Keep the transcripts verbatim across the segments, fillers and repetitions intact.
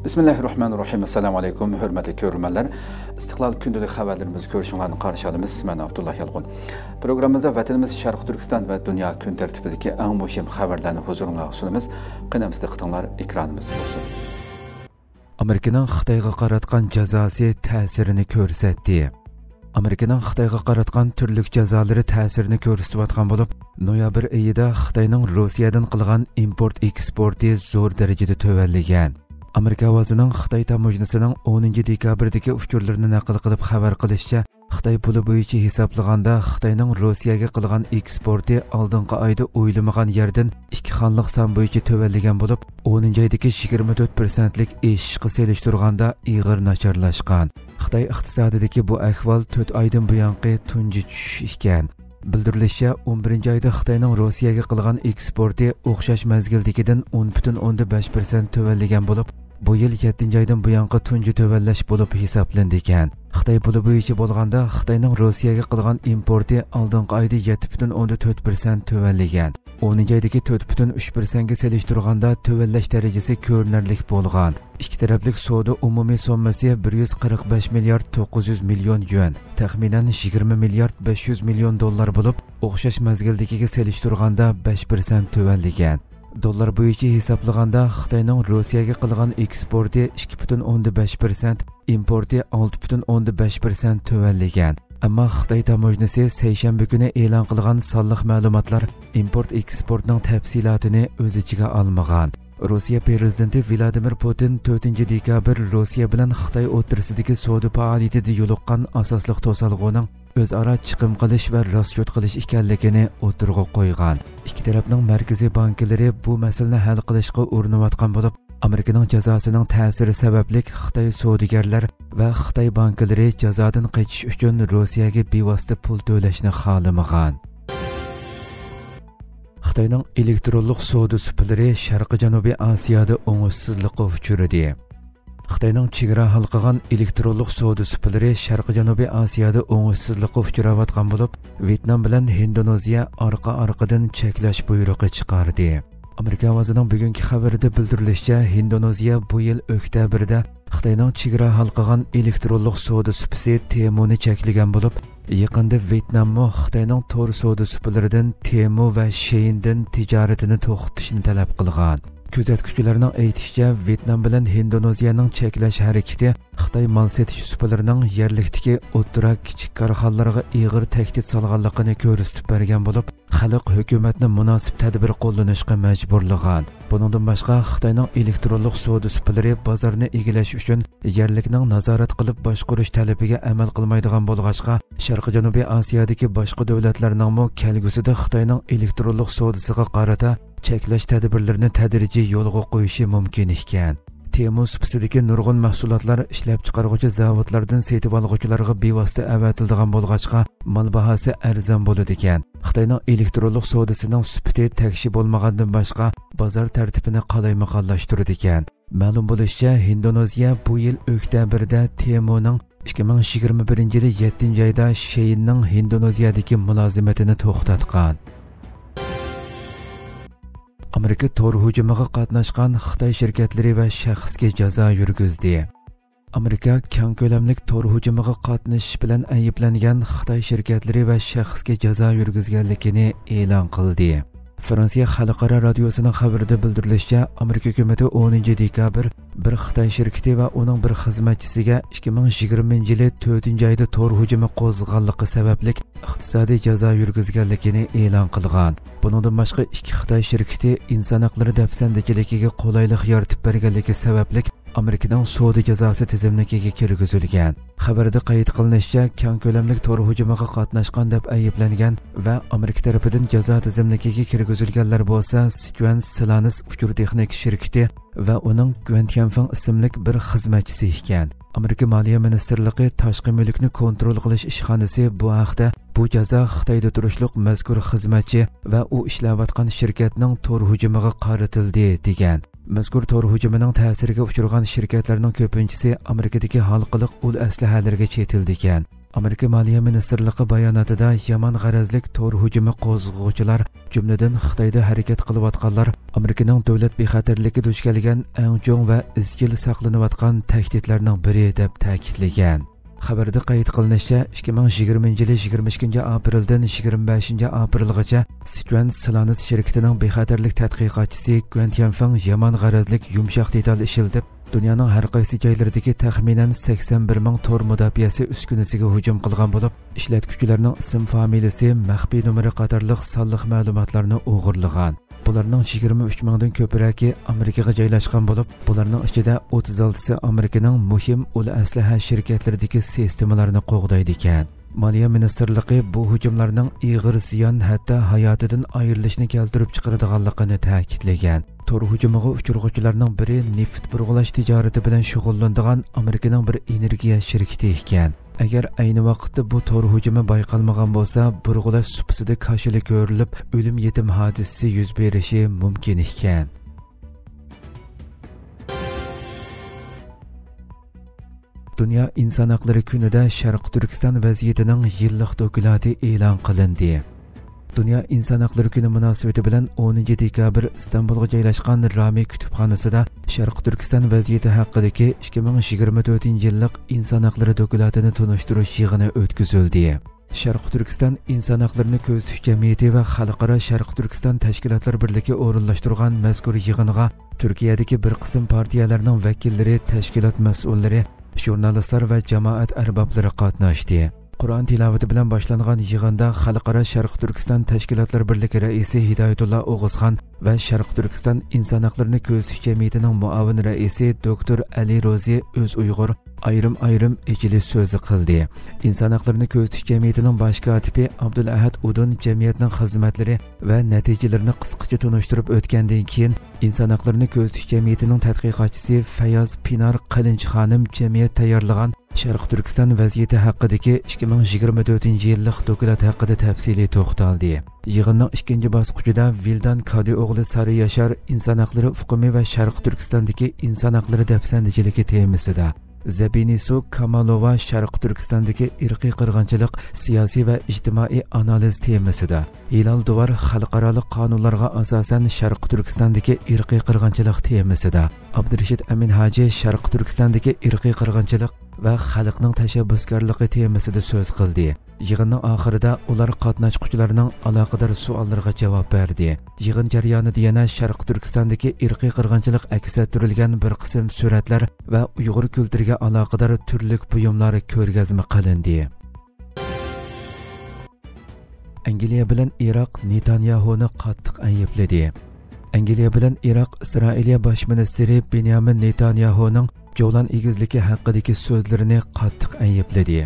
بىسمىللاھىررەھمانىررەھىم. ئەسسالامۇ ئەلەيكۇم، ھۆرمەتلىك كۆرۈرمەنلەر. ئىستىقلال كۈندىلىك خەۋەرلىرىمىزگە كۆرۈشۈڭلارنى قارشى ئالىمىز. مەن ئابدۇللا يالقۇن. پروگراممىمىزدا ۋەتىنىمىز شەرقىي تۈركىستان ۋە دۇنيا كۈن تەرتىپىدىكى ئەڭ مۇھىم خەۋەرلەرنى ھۇزۇرۇڭلارغا سۇنىمىز. قېنى ئەمىسە دىققىتىڭلار ئېكرانىمىزدا بولسۇن. ئامېرىكىنىڭ خىتايغا قاراتقان جازاسى تەسىرىنى كۆرسەتتى. ئامېرىكىنىڭ خىتايغا قاراتقان تۈرلۈك جازالىرى تەسىرىنى كۆرسىتىۋاتقان بولۇپ، نويابىر ئېيىدا خىتاينىڭ روسىيەدىن قىلغان ئىمپورت ئېكسپورتى زور دەرىجىدە تۆۋەنلىگەن. ئامېرىكا ئاۋازىنىڭ خىتاي تاموژنىسىنىڭ ئونىنچى دېكابىردىكى ئۇچۇرلىرىنى نەقىل قىلىپ خەۋەر قىلىشىچە، خىتاي پۇلى بويىچە ھېسابلىغاندا، خىتاينىڭ روسىيەگە قىلغان ئېكسپورتى ئالدىنقى ئايدا ئويلىمىغان يەردىن ئىككى خانىلىق سان بويىچە تۆۋەنلىگەن بولۇپ، ئونىنچى ئايدىكى يىگىرمە تۆت پىرسەنتلىك ئېشىشقا سېلىشتۇرغاندا ئېغىر ناچارلاشقان. خىتاي ئىقتىسادىدىكى بۇ ئەھۋال تۆت ئايدىن بۇيانقى تۇنجى چۈشۈش ئىكەن. بىلدۈرۈلۈشىچە، ئون بىرىنچى ئايدا خىتاينىڭ روسىيەگە قىلغان ئېكسپورتى ئوخشاش مەزگىلدىكىدىن ئون پۈتۈن ئوندىن بەش پىرسەنت تۆۋەنلىگەن بولۇپ، بۇ يىل يەتتىنچى ئايدىن بۇيانقى تۇنجى تۆۋەنلەش بولۇپ ھېسابلىنىدىكەن. خىتاي پۇلى بويىچە بولغاندا، خىتاينىڭ روسىيەگە قىلغان ئىمپورتى ئالدىنقى ئايدا يەتتە پۈتۈن ئوندىن تۆت پىرسەنت تۆۋەنلىگەن. ئونىنچى ئايدىكى تۆت پۈتۈن ئۈچ پىرسەنتكە سېلىشتۇرغاندا تۆۋەنلەش دەرىجىسى كۆرۈنەرلىك بولغان. ئىككى تەرەپلىك سودا ئومۇمىي سوممىسى بىر يۈز قىرىق بەش مىليارد توققۇز يۈز مىليون يۈەن، تەخمىنەن يىگىرمە مىليارد بەش يۈز مىليون دوللار بولۇپ، ئوخشاش مەزگىلدىكىگە سېلىشتۇرغاندا بەش پىرسەنت تۆۋەنلىگەن. دوللار بويىچە ھېسابلىغاندا، خىتاينىڭ روسىيەگە قىلغان ئېكسپورتى ئىككى پۈتۈن ئوندىن بەش پىرسەنت، ئىمپورتى ئالتە پۈتۈن ئوندىن بەش پىرسەنت تۆۋەنلىگەن. ئەمما خىتاي تاموژنىسى سەيشەنبە كۈنى ئېلان قىلغان سانلىق مەلۇماتلار ئىمپورت ئېكسپورتنىڭ تەپسىلاتىنى ئۆز ئىچىگە ئالمىغان. روسىيە پىرېزىدېنتى ۋلادىمىر پۇتىن تۆتىنچى دېكابىر روسىيە بىلەن خىتاي ئوتتۇرىسىدىكى سودا پائالىيىتىدە يولۇققان ئاساسلىق توسالغۇنىڭ ئۆزئارا چىقىم قىلىش ۋە راسچوت قىلىش ئىكەنلىكىنى ئوتتۇرىغا قويغان. ئىككى تەرەپنىڭ مەركىزىي بانكىلىرى بۇ مەسىلىنى ھەل قىلىشقا ئۇرۇنۇۋاتقان بولۇپ، ئامېرىكىنىڭ جازاسىنىڭ تەسىرى سەۋەبلىك خىتاي سودىگەرلەر ۋە خىتاي بانكىلىرى جازادىن قېچىش ئۈچۈن روسىيەگە بىۋاسىتە پۇل تۆلەشنى خالىمىغان. خىتاينىڭ ئېلېكترونلۇق سودا سۇپىلىرى شەرقىي جەنۇبىي ئاسىيادا ئوڭۇشسىزلىققا ئۇچرىدى. خىتاينىڭ چېگرا ھالقىغان ئېلېكترونلۇق سودا سۇپىلىرى شەرقىي جەنۇبىي ئاسىيادا ئوڭۇشسىزلىققا ئۇچراۋاتقان بولۇپ، ۋيېتنام بىلەن ھىندونېزىيە ئارقا-ئارقىدىن چەكلەش بۇيرۇقى چىقاردى. ئامېرىكا ئاۋازىنىڭ بۈگۈنكى خەۋىرىدە بىلدۈرۈلۈشىچە، ھىندونېزىيە بۇ يىل ئۆكتەبىردە خىتاينىڭ چېگرا ھالقىغان ئېلېكترونلۇق سودا سۇپىسى تېمۇنى چەكلىگەن بولۇپ، يېقىندا ۋيېتناممۇ خىتاينىڭ تور سودا سۇپىلىرىدىن تېمۇ ۋە شېيىندىن تىجارىتىنى توختىتىشنى تەلەپ قىلغان. كۆزەتكۈچىلەرنىڭ ئېيتىشىچە، ۋيېتنام بىلەن ھىندونېزىيەنىڭ چەكلەش ھەرىكىتى خىتاي مال سېتىش سۇپىلىرىنىڭ يەرلىكتىكى ئوتتۇرا، كىچىك كارخانىلارغا ئېغىر تەھدىت سالغانلىقىنى كۆرسىتىپ بەرگەن بولۇپ، خەلق ھۆكۈمەتنى مۇناسىپ تەدبىر قوللىنىشقا مەجبۇرلىغان. بۇنىڭدىن باشقا، خىتاينىڭ ئېلېكترونلۇق سودا سۇپىلىرى بازارنى ئىگىلەش ئۈچۈن يەرلىكنىڭ نازارەت قىلىپ باشقۇرۇش تەلىپىگە ئەمەل قىلمايدىغان بولغاچقا، شەرقىي جەنۇبىي ئاسىيادىكى باشقا دۆلەتلەرنىڭمۇ كەلگۈسىدە خىتاينىڭ ئېلېكترونلۇق سودىسىغا قارىتا چەكلەش تەدبىرلىرىنى تەدرىجىي يولغا قويۇشى مۇمكىن ئىكەن. تېمۇ سۇپىسىدىكى نۇرغۇن مەھسۇلاتلار ئىشلەپچىقارغۇچى زاۋۇتلاردىن سېتىۋالغۇچىلارغا بىۋاسىتە ئەۋەتىلىدىغان بولغاچقا، مال باھاسى ئەرزان بولىدىكەن. خىتاينىڭ ئېلېكترونلۇق سودىسىنىڭ سۈپىتى تەكشى بولمىغاندىن باشقا، بازار تەرتىپىنى قالايمىقانلاشتۇرىدىكەن. مەلۇم بولۇشىچە، ھىندونېزىيە بۇ يىل ئۆكتەبىردە تېمۇنىڭ ئىككى مىڭ يىگىرمە بىرىنچى يىلى يەتتىنچى ئايدا شېيىننىڭ ھىندونېزىيەدىكى مۇلازىمىتىنى توختاتقان. ئامېرىكا تور ھۇجۇمىغا قاتناشقان خىتاي شىركەتلىرى ۋە شەخسكە جازا يۈرگۈزدى. ئامېرىكا كەڭ كۆلەملىك تور ھۇجۇمىغا قاتنىشىش بىلەن ئەيىبلەنگەن خىتاي شىركەتلىرى ۋە شەخسكە جازا يۈرگۈزگەنلىكىنى ئېلان قىلدى. فرانسىيە خەلقئارا رادىيوسىنىڭ خەۋىرىدە بىلدۈرۈلۈشىچە، ئامېرىكا ھۆكۈمىتى ئونىنچى دېكابىر بىر خىتاي شىركىتى ۋە ئۇنىڭ بىر خىزمەتچىسىگە ئىككى مىڭ يىگىرمىنچى يىلى تۆتىنچى ئايدا تور ھۇجۇمى قوزغىغانلىقى سەۋەبلىك ئىقتىسادىي جازا يۈرگۈزگەنلىكىنى ئېلان قىلغان. بۇنىڭدىن باشقا، ئىككى خىتاي شىركىتى ئىنسان ھەقلىرى دەپسەندىچىلىكىگە قولايلىق يارىتىپ بەرگەنلىكى سەۋەبلىك ئامېرىكىنىڭ سودا جازاسى تىزىملىكىگە كىرگۈزۈلگەن. خەۋەردە قەيت قىلىنىشىچە، كەڭ كۆلەملىك تور ھۇجۇمىغا قاتناشقان دەپ ئەيىبلەنگەن ۋە ئامېرىكا تەرىپىدىن جازا تىزىملىكىگە كىرگۈزۈلگەنلەر بولسا، سىچۈەن سىلانس ئۇچۇر تېخنىكا شىركىتى ۋە ئۇنىڭ گۈەنتيەنفېڭ ئىسىملىك بىر خىزمەتچىسى ئىكەن. ئامېرىكا مالىيە مىنىستىرلىقى تاشقى مۈلۈكنى كونترول قىلىش ئىشخانىسى بۇ ھەقتە، بۇ جازا خىتايدا تۇرۇشلۇق مەزكۇر خىزمەتچى ۋە ئۇ ئىشلەۋاتقان شىركەتنىڭ تور ھۇجۇمىغا قارىتىلدى، دېگەن. مەزكۇر تور ھۇجۇمىنىڭ تەسىرىگە ئۇچرىغان شىركەتلەرنىڭ كۆپىنچىسى ئامېرىكىدىكى ھالقىلىق ئۇل ئەسلىھەلەرگە چېتىلىدىكەن. ئامېرىكا مالىيە مىنىستىرلىقى باياناتىدا يامان غەرەزلىك تور ھۇجۇمى قوزغىغۇچىلار، جۈملىدىن خىتايدا ھەرىكەت قىلىۋاتقانلار ئامېرىكىنىڭ دۆلەت بىخەتەرلىكى دۇچ كەلگەن ئەڭ چوڭ ۋە ئىزچىل ساقلىنىۋاتقان تەھدىتلەرنىڭ بىرى، دەپ تەكىتلىگەن. خەۋەردە قەيت قىلىنىشىچە، ئىككى مىڭ يىگىرمىنچى يىلى يىگىرمە ئىككىنچى ئاپرېلدىن يىگىرمە بەشىنچى ئاپرېلغىچە سىچۈەن سىلانېس شىركىتىنىڭ بىخەتەرلىك تەتقىقاتچىسى گۇەن تيەنفېڭ يامان غەرەزلىك يۇمشاق دېتال ئىشلىتىپ، دۇنيانىڭ ھەر قايسى جايلىرىدىكى تەخمىنەن سەكسەن بىر مىڭ تور مۇداپىئەسى ئۈسكۈنىسىگە ھۇجۇم قىلغان بولۇپ، ئىشلەتكۈچىلەرنىڭ ئىسىم فامىلىسى، مەخپىي نومۇرى قاتارلىق سانلىق مەلۇماتلارنى ئوغرىلىغان. بۇلارنىڭ يىگىرمە ئۈچ مىڭدىن كۆپرەكى ئامېرىكىغا جايلاشقان بولۇپ، بۇلارنىڭ ئىچىدە ئوتتۇز ئالتىسى ئامېرىكىنىڭ مۇھىم ئۇل ئەسلىھە شىركەتلىرىدىكى سىستېمىلارنى قوغدايدىكەن. مالىيە مىنىستىرلىقى بۇ ھۇجۇملارنىڭ ئېغىر زىيان، ھەتتا ھاياتىدىن ئايرىلىشنى كەلتۈرۈپ چىقىرىدىغانلىقىنى تەكىتلىگەن. تور ھۇجۇمىغا ئۇچرىغۇچىلارنىڭ بىرى نېفىت بۇرغىلاش تىجارىتى بىلەن شۇغۇللىنىدىغان ئامېرىكىنىڭ بىر ئېنېرگىيە شىركىتى ئىكەن. ئەگەر ئەينى ۋاقىتتا بۇ تور ھۇجۇمى بايقالمىغان بولسا، بۇرغىلاش سۇپىسىدا كاشىلا كۆرۈلۈپ، ئۆلۈم يېتىم ھادىسىسى يۈز بېرىشى مۇمكىن ئىكەن. دۇنيا ئىنسان ھەقلىرى كۈنىدە شەرقىي تۈركىستان ۋەزىيىتىنىڭ يىللىق دوكلاتى ئېلان قىلىندى. دۇنيا ئىنسان ھەقلىرى كۈنى مۇناسىۋىتى بىلەن ئونىنچى دېكابىر ئىستانبۇلغا جايلاشقان رامى كۇتۇپخانىسىدا شەرقىي تۈركىستان ۋەزىيىتى ھەققىدىكى ئىككى مىڭ يىگىرمە تۆتىنچى يىللىق ئىنسان ھەقلىرى دوكلاتىنى تونۇشتۇرۇش يىغىنى ئۆتكۈزۈلدى. شەرقىي تۈركىستان ئىنسان ھەقلىرىنى كۆزىتىش جەمئىيىتى ۋە خەلقئارا شەرقىي تۈركىستان تەشكىلاتلىرى بىرلىكى ئورۇنلاشتۇرغان مەزكۇر يىغىنغا تۈركىيەدىكى بىر قىسىم پارتىيەلەرنىڭ ۋەكىللىرى، تەشكىلات مەسئۇللىرى، ژۇرنالىستلار ۋە جامائەت ئەربابلىرى قاتناشتى. قۇرئان تىلاۋىتى بىلەن باشلانغان يىغىندا خەلقئارا شەرقىي تۈركىستان تەشكىلاتلىرى بىرلىكى رەئىسى ھىدايەتۇللا ئوغۇزخان ۋە شەرقىي تۈركىستان ئىنسان ھەقلىرىنى كۆزىتىش جەمئىيىتىنىڭ مۇئاۋىن رەئىسى دوكتور ئەلى روزى ئۆز ئۇيغۇر ئايرىم-ئايرىم ئېچىلىش سۆزى قىلدى. ئىنسان ھەقلىرىنى كۆزىتىش جەمئىيىتىنىڭ باش كاتىپى ئابدۇلئەھەد ئۇدۇن جەمئىيەتنىڭ خىزمەتلىرى ۋە نەتىجىلىرىنى قىسقىچە تونۇشتۇرۇپ ئۆتكەندىن كېيىن، ئىنسان ھەقلىرىنى كۆزىتىش جەمئىيىتىنىڭ تەتقىقاتچىسى فەيياز پىنار قىلىنچ خانىم جەمئىيەت تەييارلىغان شەرقىي تۈركىستان ۋەزىيىتى ھەققىدىكى ئىككى مىڭ يىگىرمە تۆتىنچى يىللىق دوكلات ھەققىدە تەپسىلىي توختالدى. يىغىننىڭ ئىككىنچى باسقۇچىدا ۋىلدان كادىئوغلى سارى ياشار ئىنسان ھەقلىرى ئۇقۇمى ۋە شەرقىي تۈركىستاندىكى ئىنسان ھەقلىرى دەپسەندىچىلىكى تېمىسىدا، زەبىنىسۇ كامالوۋا شەرقىي تۈركىستاندىكى ئىرقىي قىرغىنچىلىق سىياسىي ۋە ئىجتىمائىي ئانالىز تېمىسىدا، ھىلال دۇۋار خەلقئارالىق قانۇنلارغا ئاساسەن شەرقىي تۈركىستاندىكى ئىرقىي قىرغىنچىلىق تېمىسىدا، ئابدۇرېشىت ئەمىن ھاجى شەرقىي تۈركىستاندىكى ئىرقىي قىرغىنچىلىق ۋە خەلقنىڭ تەشەببۇسكارلىقى تېمىسىدا سۆز قىلدى. يىغىننىڭ ئاخىرىدا ئۇلار قاتناشقۇچىلارنىڭ ئالاقىدار سوئاللىرىغا جاۋاب بەردى. يىغىن جەريانىدا يەنە شەرقىي تۈركىستاندىكى ئىرقىي قىرغىنچىلىق ئەكس ئەتتۈرۈلگەن بىر قىسىم سۈرەتلەر ۋە ئۇيغۇر كۈلتۈرىگە ئالاقىدار تۈرلۈك بۇيۇملار كۆرگەزمە قىلىندى. ئەنگلىيە بىلەن ئىراق نېتانياھۇنى قاتتىق ئەيىبلىدى. ئەنگلىيە بىلەن ئىراق ئىسرائىلىيە باش مىنىستىرى بېنيامىن نېتانياھۇنىڭ جولان ئېگىزلىكى ھەققىدىكى سۆزلىرىنى قاتتىق ئەيىبلىدى.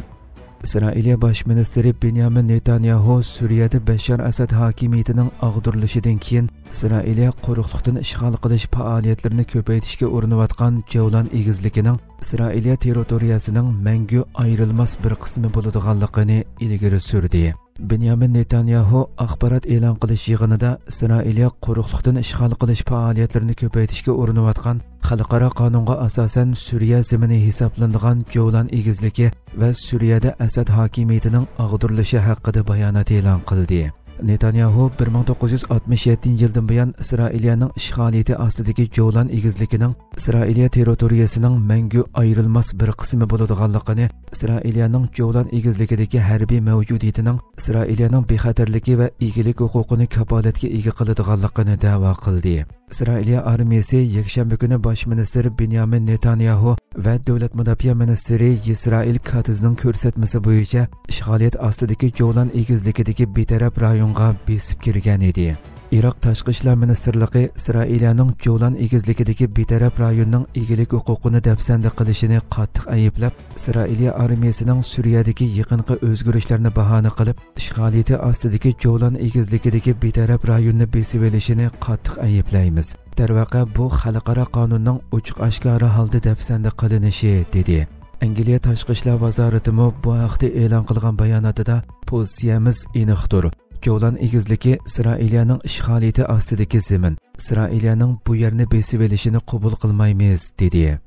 ئىسرائىلىيە باش مىنىستىرى بېنيامىن نېتانياھۇ سۈرىيەدە بەششار ئەسەد ھاكىمىيىتىنىڭ ئاغدۇرۇلۇشىدىن كېيىن، ئىسرائىلىيە قۇرۇقلۇقتىن ئىشغال قىلىش پائالىيەتلىرىنى كۆپەيتىشكە ئۇرۇنۇۋاتقان جولان ئېگىزلىكىنىڭ ئىسرائىلىيە تېررىتورىيەسىنىڭ مەڭگۈ ئايرىلماس بىر قىسمى بولىدىغانلىقىنى ئىلگىرى سۈردى. بېنيامىن نېتانياھۇ ئاخبارات ئېلان قىلىش يىغىنىدا ئىسرائىلىيە قۇرۇقلۇقتىن ئىشغال قىلىش پائالىيەتلىرىنى كۆپەيتىشكە ئۇرۇنۇۋاتقان خەلقئارا قانۇنغا ئاساسەن سۈرىيە زېمىنى ھېسابلىنىدىغان جولان ئېگىزلىكى ۋە سۈرىيەدە ئەسەد ھاكىمىيىتىنىڭ ئاغدۇرۇلۇشى ھەققىدە بايانات ئېلان قىلدى. نېتانياھۇ بىر مىڭ توققۇز يۈز ئاتمىش يەتتىنچى يىلدىن بۇيان ئىسرائىلىيەنىڭ ئىشغالىيىتى ئاستىدىكى جولان ئېگىزلىكىنىڭ ئىسرائىلىيە تېررىتورىيەسىنىڭ مەڭگۈ ئايرىلماس بىر قىسمى بولىدىغانلىقىنى، ئىسرائىلىيەنىڭ جولان ئېگىزلىكىدىكى ھەربىي مەۋجۇدىيىتىنىڭ ئىسرائىلىيەنىڭ بىخەتەرلىكى ۋە ئىگىلىك ھوقۇقىنى كاپالەتكە ئىگە قىلىدىغانلىقىنى دەۋا قىلدى. ئىسرائىلىيە ئارمىيىسى يەكشەنبە كۈنى باش مىنىستىر بېنيامىن نېتانياھۇ ۋە دۆلەت مۇداپىئە مىنىستىرى يىسرائىل كاتزنىڭ كۆرسەتمىسى بويىچە ئىشغالىيەت ئاستىدىكى جولان ئېگىزلىكىدىكى بىتەرەپ رايونغا بېسىپ كىرگەن ئىدى. ئىراق تاشقى ئىشلار مىنىستىرلىقى ئىسرائىلىيەنىڭ جولان ئېگىزلىكىدىكى بىتەرەپ رايوننىڭ ئىگىلىك ھوقۇقىنى دەپسەندە قىلىشىنى قاتتىق ئەيىبلەپ، ئىسرائىلىيە ئارمىيىسىنىڭ سۈرىيەدىكى يېقىنقى ئۆزگىرىشلەرنى باھانە قىلىپ، ئىشغالىيىتى ئاستىدىكى جولان ئېگىزلىكىدىكى بىتەرەپ رايوننى بېسىۋېلىشىنى قاتتىق ئەيىبلەيمىز. دەرۋەقە، بۇ خەلقئارا قانۇننىڭ ئوچۇق-ئاشكارا ھالدا دەپسەندە قىلىنىشى، دېدى. ئەنگلىيە تاشقى ئىشلار ۋازارىتىمۇ بۇ ھەقتە ئېلان قىلغان باياناتىدا، پوزىتسىيەمىز ئېنىقتۇر. جولان ئېگىزلىكى ئىسرائىلىيەنىڭ ئىشغالىيىتى ئاستىدىكى زېمىن. ئىسرائىلىيەنىڭ بۇ يەرنى بېسىۋېلىشىنى قوبۇل قىلمايمىز، دېدى.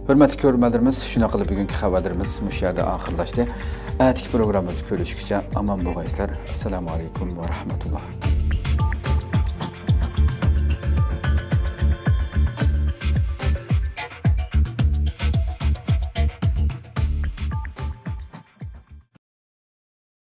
ھۆرمەتلىك كۆرۈرمەنلىرىمىز، شۇنداق قىلىپ بۈگۈنكى خەۋەرلىرىمىز مۇشۇ يەردە ئاخىرلاشتى. ئەتىكى پروگراممىمىزدا كۆرۈشكىچە ئامان بولغايسىلەر. ئەسسالامۇ ئەلەيكۇم ۋە رەھمەتۇللا.